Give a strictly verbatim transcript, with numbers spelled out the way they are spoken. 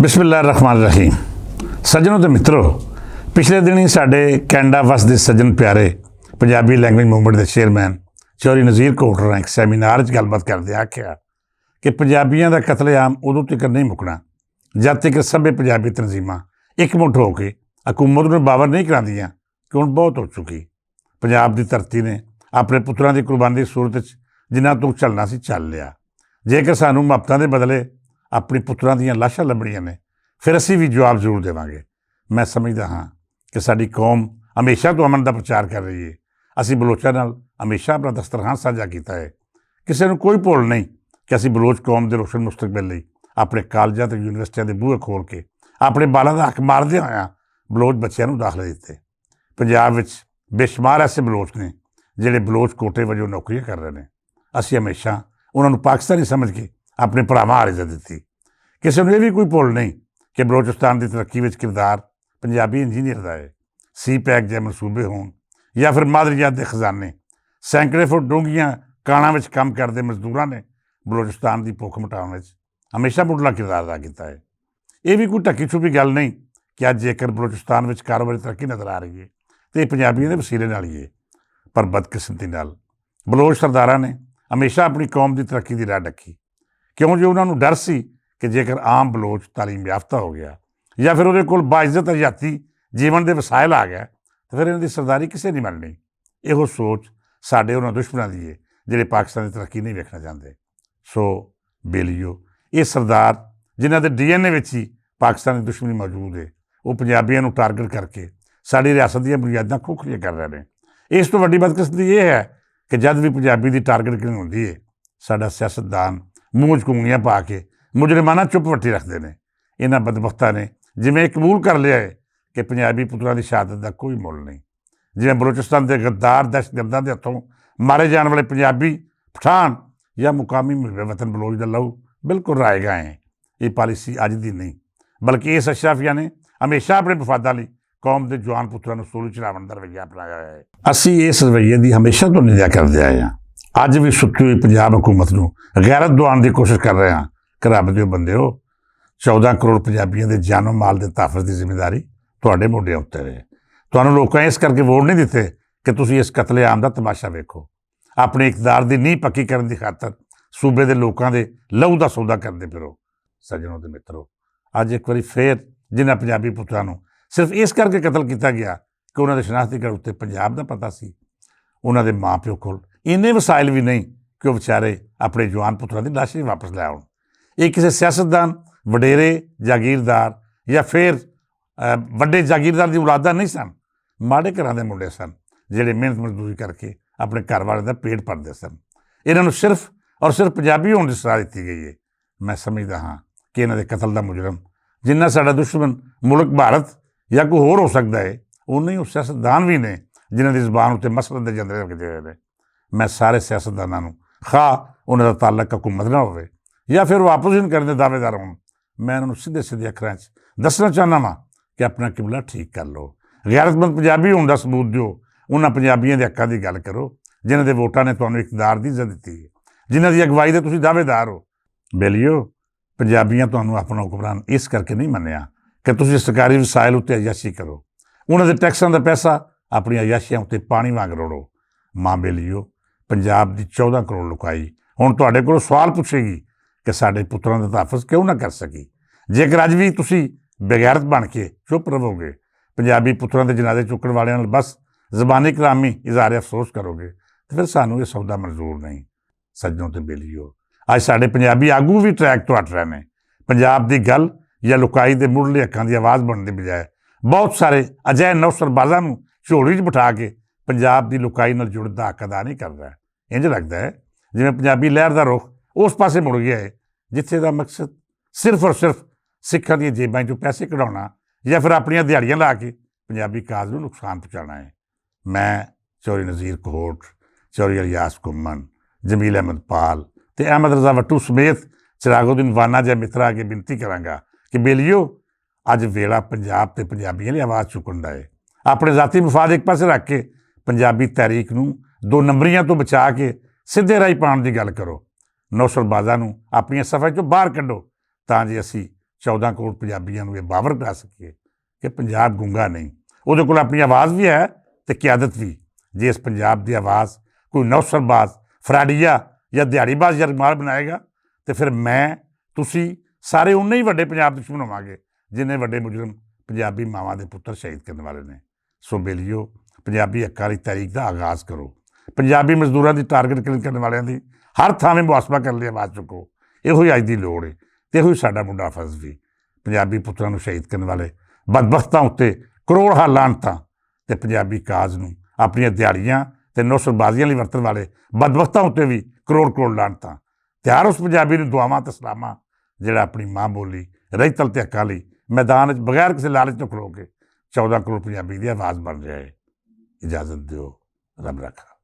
بسم اللہ الرحمن الرحیم۔ سجنوں تے مترو، پچھلے دن ہی ساڈے کینیڈا وس دے سجن پیارے پنجابی لینگویج موومنٹ دے چیئرمین چوری نذیر کوٹ راں ایک سیمینار چ گل بات کردے آکھیا کہ پنجابیاں دا قتل عام ادوں تک نہیں مکنا جد تک سبھے پنجابی تنظیماں ایک مٹھ ہو کے حکومت نوں باور نہیں کراندیاں کہ ہن بہت ہو چکی۔ پنجاب دی دھرتی نے اپنے پتراں دی قربانی دی صورت وچ جنہاں توں چلنا سی چل لیا۔ جیکر سانوں محبتاں دے بدلے اپنے پتراں دیاں لاشاں لبھنیاں نے، پھر اسی وی جواب ضرور دیواں گے۔ میں سمجھدا ہاں کہ ساڈی قوم ہمیشہ تو امن دا پرچار کر رہی ہے۔ اسی بلوچاں نال ہمیشہ اپنا دسترخوان سانجھا کیتا ہے۔ کسے نوں کوئی بھول نہیں کہ اسی بلوچ قوم دے روشن مستقبل لئی اپنے کالجاں تے یونیورسٹیاں دے بوہے کھول کے اپنے بالاں دا حق ماردے ہویاں بلوچ بچیاں نوں داخلے دتے۔ پنجاب وچ بے شمار ایسے بلوچ نے جڑے بلوچ کوٹے وجوں نوکریاں کر رہے نے۔ اسی ہمیشہ انہاں نوں پاکستانی سمجھ کے اپنے بھراواں آلی عزت دتی۔ کسے نوں ایہہ وی کوئی بھول نہیں کہ بلوچستان دی ترقی وچ کردار پنجابی انجینئر دا ہے۔ سی پیک جے منصوبے ہون یا پھر مادریات دے خزانے، سینکڑے فٹ ڈونگیاں کاناں وچ کم کردے مزدوراں نے بلوچستان دی بھوک مٹاون وچ ہمیشہ مڈلا کردار ادا کیتا ہے۔ ایہہ وی کوئی ٹکی چھپی گل نہیں کہ اج جیکر بلوچستان وچ کاروباری ترقی نظر آ رہی ہے تے ایہہ پنجابیاں دے وسیلے نال ہی ہے۔ پر بدقسمتی نال بلوچ سرداراں نے ہمیشہ اپنی قوم دی ترقی دی راہ ڈکی، کیوں جو انہاں نوں ڈر سی کہ جیکر عام بلوچ تعلیم یافتہ ہو گیا یا پھر اوہدے کول باعزت حیاتی جیون دے وسائل آ گیا، تے پھر انہاں دی سرداری کسے نہیں ملنی۔ ایہو سوچ ساڈے انہاں دشمناں دی ہے جڑے پاکستان دی ترقی نہیں ویکھنا چاہندے۔ سو بیلیو، ایہہ سردار جنہاں دے ڈی این اے وچ ہی پاکستان دی دشمنی موجود ہے، وہ پنجابیاں نوں ٹارگٹ کر کے ساڈی ریاست دیاں بنیاداں کھوکھلیاں کر رہے ہیں۔ اس تو وڈی بدقسمتی یہ ہے کہ جد بھی پنجابی دی ٹارگٹ کرنی ہوندی ہے، ساڈا سیاستدان منہ وچ کنگیاں پا کے مجرمانہ چپ وٹی رکھدے نے۔ انہاں بدبختاں نے جویں قبول کر لیا ہے کہ پنجابی پتراں دی شہادت دا کوئی مول نہیں، جویں بلوچستان دے غدار دہشت گرداں دے ہتھوں مارے جان والے پنجابی، پٹھان یا مقامی محب وطن بلوچ دا لہو بالکل رائے گا ہیں۔ یہ پالیسی اج دی نہیں، بلکہ اس اشرافیہ نے ہمیشہ اپنے مفاداں لئی قوم دے جوان پتراں نوں سولی چڑھاون دا رویہ اپنایا ہویا ہے۔ اسی اس رویے دی ہمیشہ تو نندیا کردے آئے ہاں۔ اج وی ستی ہوئی پنجاب حکومت نوں غیرت دعان دی کوشش کر رہے ہاں کہ رب دیو بندیو، چودہ کروڑ پنجابیاں دے جان و مال دے تحفظ دی ذمہ داری تہاڈے موڈیاں اتے رہے۔ تہانوں لوکاں اس کر کے ووٹ نہیں دتے کہ تسی اس قتل عام دا تماشا ویکھو، اپنے اقتدار دی نیہہ پکی کرن دی خاطر صوبے دے لوکاں دے لہو دا سودا کردے پھرو۔ سجنوں تے مترو، اج اک واری فیر جنہاں پنجابی پتراں نوں صرف اس کر کے قتل کیتا گیا کہ انہاں دے شناختی کارڈ اتے پنجاب دا پتا سی، انہاں دے ماں پیو کول اینے وسائل وی نہیں کہ وہ وچارے اپنے جوان پتراں دی لاشیں واپس لے آؤن۔ ایہہ کسے سیاستدان، وڈیرے، جاگیردار یا فیر وڈے جاگیردار دی اولاداں نہیں سن، ماڑے گھراں دے منڈے سن، جہڑے محنت مزدوری کر کے اپنے گھر والے دا پیٹ پردے سن۔ انہاں نوں صرف اور صرف پنجابی ہون دی صلاح دتی گئی ہے۔ میں سمجھدا ہاں کہ انہاں دے قتل دا مجرم جنہاں ساڈا دشمن ملک بھارت یا کوئی ہور ہو سکدا ہے، انہاں ہی اس سیاستدان وی نے جنہاں دی زبان اتے مسلط دے جندرے لگدے ہوئے نے۔ میں سارے سیاستداناں نوں، خواہ انہاں دا تعلق حکومت نہ ہووے یا پھر وہ اپوزیشن کرن دے دعوے دار ہون، میں انہاں نوں سیدھے سیدھے اکھراں چ دسنا چاہنا واں کہ اپنا قبلہ ٹھیک کر لو، غیرت مند پنجابی ہون دا ثبوت دیو۔ انہاں پنجابیاں دے حقاں دی گل کرو جنہاں دے ووٹاں نے تانوں اقتدار دی عزت دتی ہے، جنہاں دی اگوائی دے تسی دعوے دار ہو۔ بیلیو، پنجابیاں تہانوں اپنا حکمران اس کر کے نہیں منیا کہ تسی سرکاری وسائل اتے عیاشی کرو، انہاں دے ٹیکساں دا پیسہ اپنی عیاشیاں اتے پانی وانگ روڑو۔ ماں بیلیو، پنجاب دی چودہ کروڑ لکائی ہن تہاڈے کولوں سوال پچھے گی کہ ساڈے پتراں دا تحفظ کیوں نہ کر سکی؟ جیکر اج وی تسی بغیرت بن کے چپ رہو گے، پنجابی پتراں دے جنازے چکن والیاں نال بس زبانی کلامی اظہار افسوس کرو گے، تے پھر سانوں یہ سودا منظور نہیں۔ سجنوں تے بیلیو، اج ساڈے پنجابی آگو وی ٹریک تو ہٹ رہے نے۔ پنجاب دی گل یا لکائی دے مڑلے حقاں دی آواز بنن دی بجائے بہت سارے اجہے نوسر بازاں نوں جھولی وچ بٹھا کے پنجاب دی لکائی نال جڑدا حق ادا نہیں کردا۔ انج لگدا ہے جویں پنجابی لہر دا رخ اس پاسے مڑ گیا ہے جتھے دا مقصد صرف اور صرف سکھاں دیاں جیباں چوں پیسے کڈھاؤنا یا پھر اپنیاں دیہاڑیاں لا کے پنجابی کاز نوں نقصان پہنچانا ہے۔ میں چوری نذیر کوہوٹ، چوری الیاس گھمن، جمیل احمد پال تے احمد رضا وٹو سمیت چراغ الدین وانا جے مترا اگے بنتی کراں گا کہ بیلیو، اج ویلا پنجاب تے پنجابیاں لئی آواز چکن دا ہے۔ اپنے ذاتی مفاد ایک پاسے رکھ کے پنجابی تحریک نوں دو نمبریاں توں بچا کے سدھے راہی پان دی گل کرو۔ نوسر بازاں نوں اپنیاں صفحاں چوں باہر کڈو تاں جے اسی چودہ کروڑ پنجابیاں نوں ایہہ باور کرا سکیے کہ پنجاب گنگا نہیں، اوہدے کول اپنی آواز وی ہے تے قیادت وی۔ جے اس پنجاب دی آواز کوئی نوسر باز، فراڈیا یا دیہاڑی باز یا رمال بنائے گا، تے فیر میں، تسی، سارے انہاں ہی وڈے پنجاب دشمن ہوواں گے جنہیں وڈے مجرم پنجابی ماواں دے پتر شہید کرنے والے نے۔ سو بیلیو، پنجابی اکالی تحریک دا آغاز کرو۔ پنجابی مزدوراں دی ٹارگٹ کلنگ کرنے والیاں دی ہر تھاویں محاسبہ کرنے لئی آواز چکو۔ ایہو ہی اج دی لوڑ ہے، تے ایہو ہی ساڈا مڈا فرض وی۔ پنجابی پتراں نوں شہید کرنے والے بدبختاں اتے کروڑ ہا لعنتاں، تے پنجابی کاز نوں اپنیاں دیہاڑیاں تے نوسر بازیاں لئی ورتن والے بدبختاں اتے وی کروڑ کروڑ لعنتاں۔ تے ہر اس پنجابی نوں دعاواں تے سلاماں جڑا اپنی ماں بولی، رہی تل تے اکالی میدان وچ بغیر کسے لالچ تو کھلو کے چودہ کروڑ پنجابی دی آواز بن رہا ہے۔ اجازت دیو، رب رکھا۔